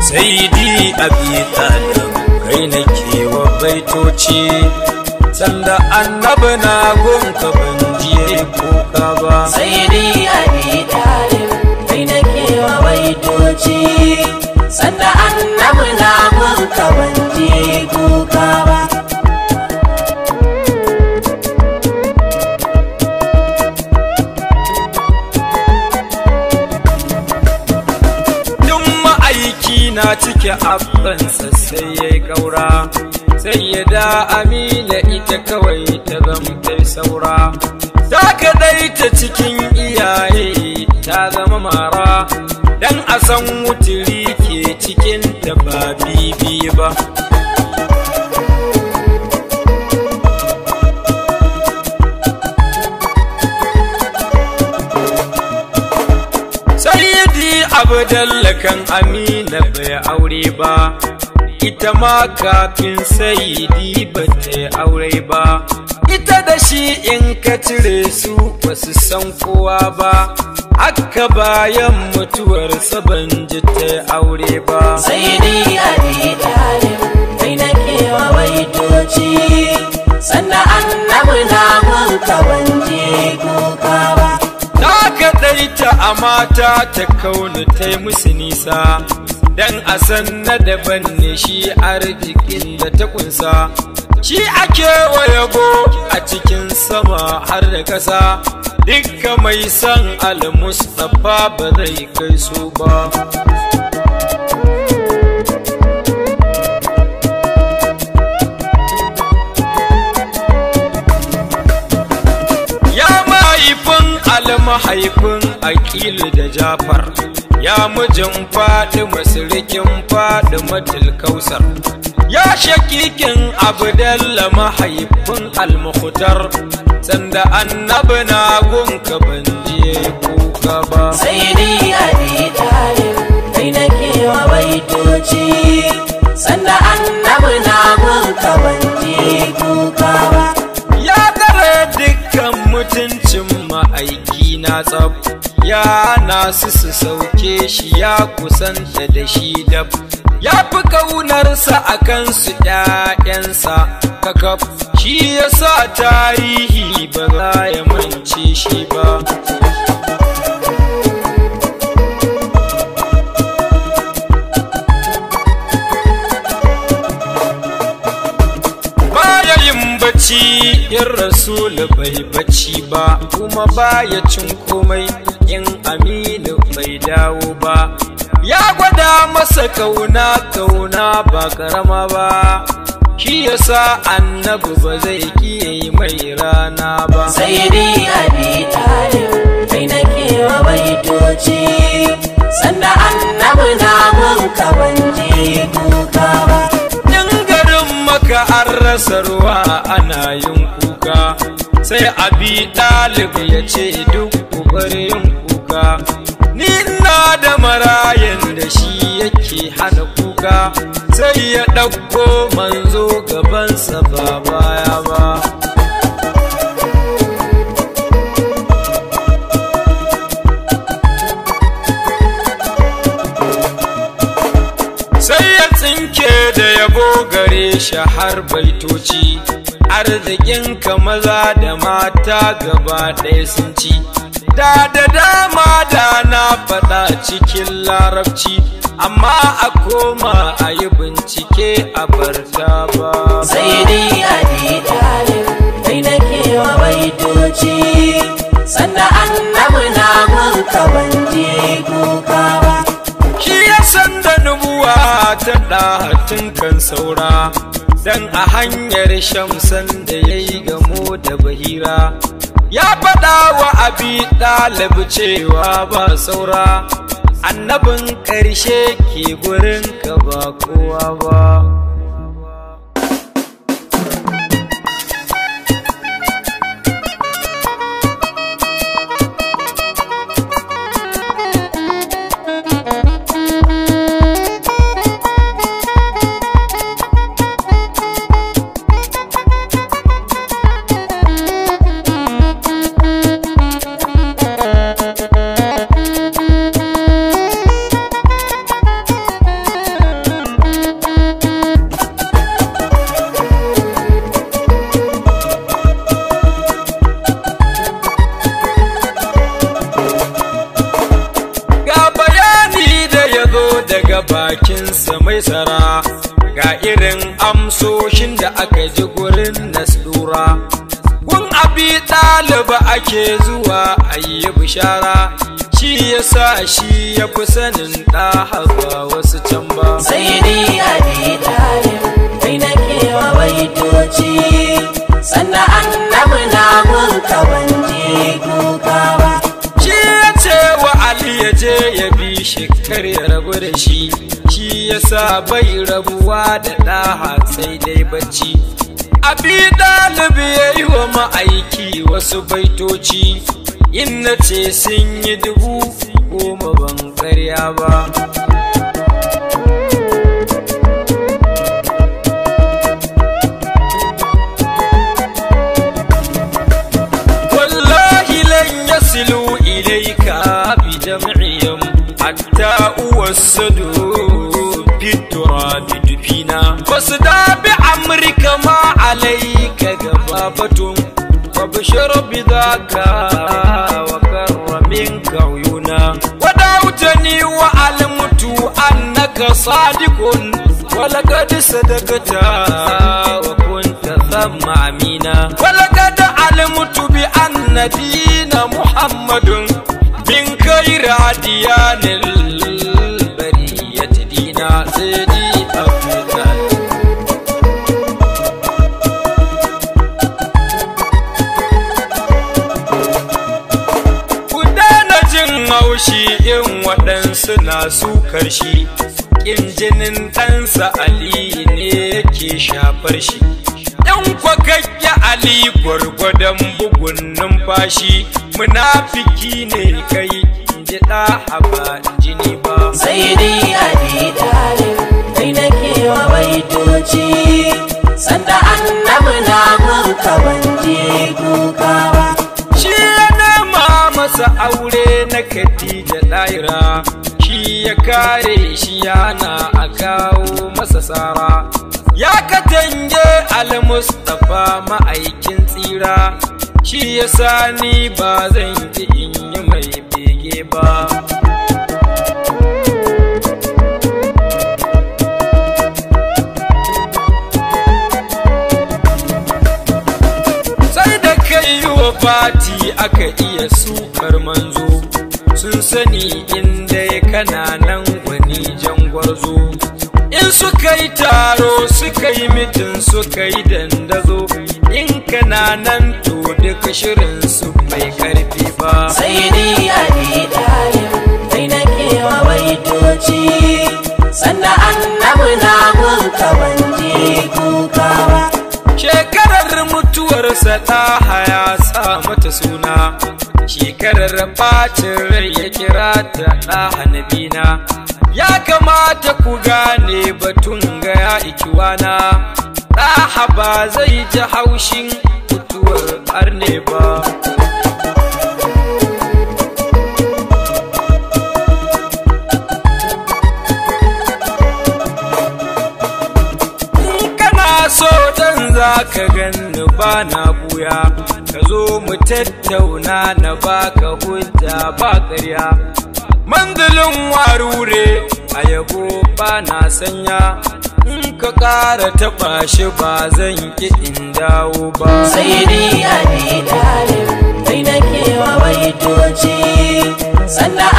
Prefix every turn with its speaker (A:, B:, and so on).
A: Saidi Abi Talib kai nake wa baitoci, sanda annabi na gunka ban je kuka ba.
B: Saidi Abi Talib kai nake wa baitoci, sanda annabi na gunka ban je kuka ba.
A: Na cike abbansa sai ya kaura, sai ya da Amina ita kawai ta zamta saura. Ta kaɗaita cikin iyaye ta zama mara, dan a san wuturi ke cikin ta ba bibi ba. Sayyidi Abdallah kan Amina bai aure ba, ita ma kafin Sayyidi ba ta aure ba. Ita da shi in ka cire su ba su san kowa ba, haka bayan mutuwarsa ban ji ta aure ba.
B: Sayyidi Abi Talib kai nake wa baitoci, sanda annabi na gunka ban je kuka ba.
A: Na kaɗaita a mata ta kaunu ta yi musu nisa, dan a san na daban ne shi arzikin da ta kunsa. Shi ake wa yabo a cikin sama har da ƙasa, dukka mai san Al-Mustapha ba zai kai su ba. Ya mahaifin almahaifin Aqilu da Jafar, ya mijin Fatima sirikin Fatimatul Kausar, ya shakikin Abdallah mahaifin Al-Mukhtar, sanda annabi na gunka ban je kuka ba.
B: Sayyidi Abi Talib kai nake wa baitoci, sanda annabi na gunka ban je kuka ba.
A: Ya tsare dukkan mutuncin ma'aiki na tsab, ya nasu su sauke shi ya kusanta da shi dab, ya fi ƙaunarsa a kansu ‘ya'yansa kakaf, shi ya sa tarihi ba za ya mance shi ba. Baya yin bacci in Rasulu bai bacci ba, kuma baya cin komai in Aminu bai dawo ba. Ya gwada masa kauna kauna ba karama ba, shi yasa annabi ba zai kiyaye mai rana ba.
B: Sayyidi Abi Talib kai nake wa baitoci, sanda annabi na gunka ban je kuka ba.
A: In garin Maka an rasa ruwa ana yin kuka, sai Abi Talib ya ce duk ku bar yin kuka. Ni ina da marayan da shi yake hana kuka, sai ya ɗauko manzo gabansa ba baya ba. Sai ya tsinke da yabo gare shi har baitoci, arzikinka maza da mata gaba ɗaya sun ci. Da da dama da na faɗa cikin larabci, amma a koma a yi bincike a barta ba.
B: Sayyidi Abi Talib kai nake wa baitoci, sanda annabi na gunka ban je kuka ba.
A: Shi ya san da nubuwa ta ɗahatin kan saura, dan a hanyar shamsan da ya yi gamo da bahira. Ya faɗa wa Abi Talib cewa ba saura, annabin ƙarshe ke gurinka ba kowa ba. bakinsa mai tsara, ga irin amsoshin da aka ji gurin nasdura. Gun abi ɗaliba ake zuwa a yi bishara, shi ya sa shi ya fi sanin ɗaha ba wasu can ba.
B: Sayyidi Abi Talib, kai nake wa baitoci, sannan annabi na gunka ban je kuka ba.
A: Shi ya ce wa Ali ya je ya bi shi kar ya rabu da shi, shi ya sa bai rabuwa da ɗaha sai dai bacci. Abi ɗalibi ya yi wa ma'aiki wasu baitoci, in na ce sun yi 10,000 ban karya ba. Wallahi lan yasilu ilayka bi jam'ihim hatta uwassadu fi turabi dufina. Fasda bi amrika ma alayka gababatun وابشر بذاك وكر منك عيونا. ودعوتني وعلمت أنك صادق، ولقد صدقت وكنت ثم أمينا. ولقد علمت بأن دين محمد من خير أديان البرية دينا. سيدي أبو طالب. Haushi in waɗansu na sukar shi, ƙin jinin ɗansa Ali ne yake shafar shi. ‘Yan kwakakki Ali gwargwadon bugun numfashi, munafiki ne kai in ji ɗaha ba in jini ba.
B: Sayyidi Abi Talib, kai nake wa baitoci, sanda annabi na gunka ban je kuka ba.
A: Shi ya nema masa aure na Khadija Daira, shi ya kare shi yana a kawo masa sara. Ya katange Al-Mustapha ma'aikin tsira, shi ya sani ba zan ki in yi mai bege ba. Sai da kai yi wa fati aka iya sukar manzo, sun sani inda kana nan gwani jangwarzo. In suka yi taro suka yi mitin suka yi dandazo, in kana nan to duka shirin su mai karfi ba.
B: Sayyidi Abi Talib, kai nake wa baitoci, sannan annabi na gunka ban je kuka ba.
A: Shekarar mutuwarsa ɗaha ya sa mata suna, shekarar ɓacin rai ya kira ta ɗaha nabina. Ya kamata ku gane batun ga ya ikiwana, ɗaha ba zai ji haushin mutuwar arne ba. Kana so dan za ka ganni ba na buya, ka zo mu tattauna na baka hujja ba ƙarya. Manzilin warure a yabo ba na sanya, in ka ƙara taɓa shi ba zan ƙi in dawo ba.
B: Sayyidi Abi Talib, kai nake wa baitoci, sannan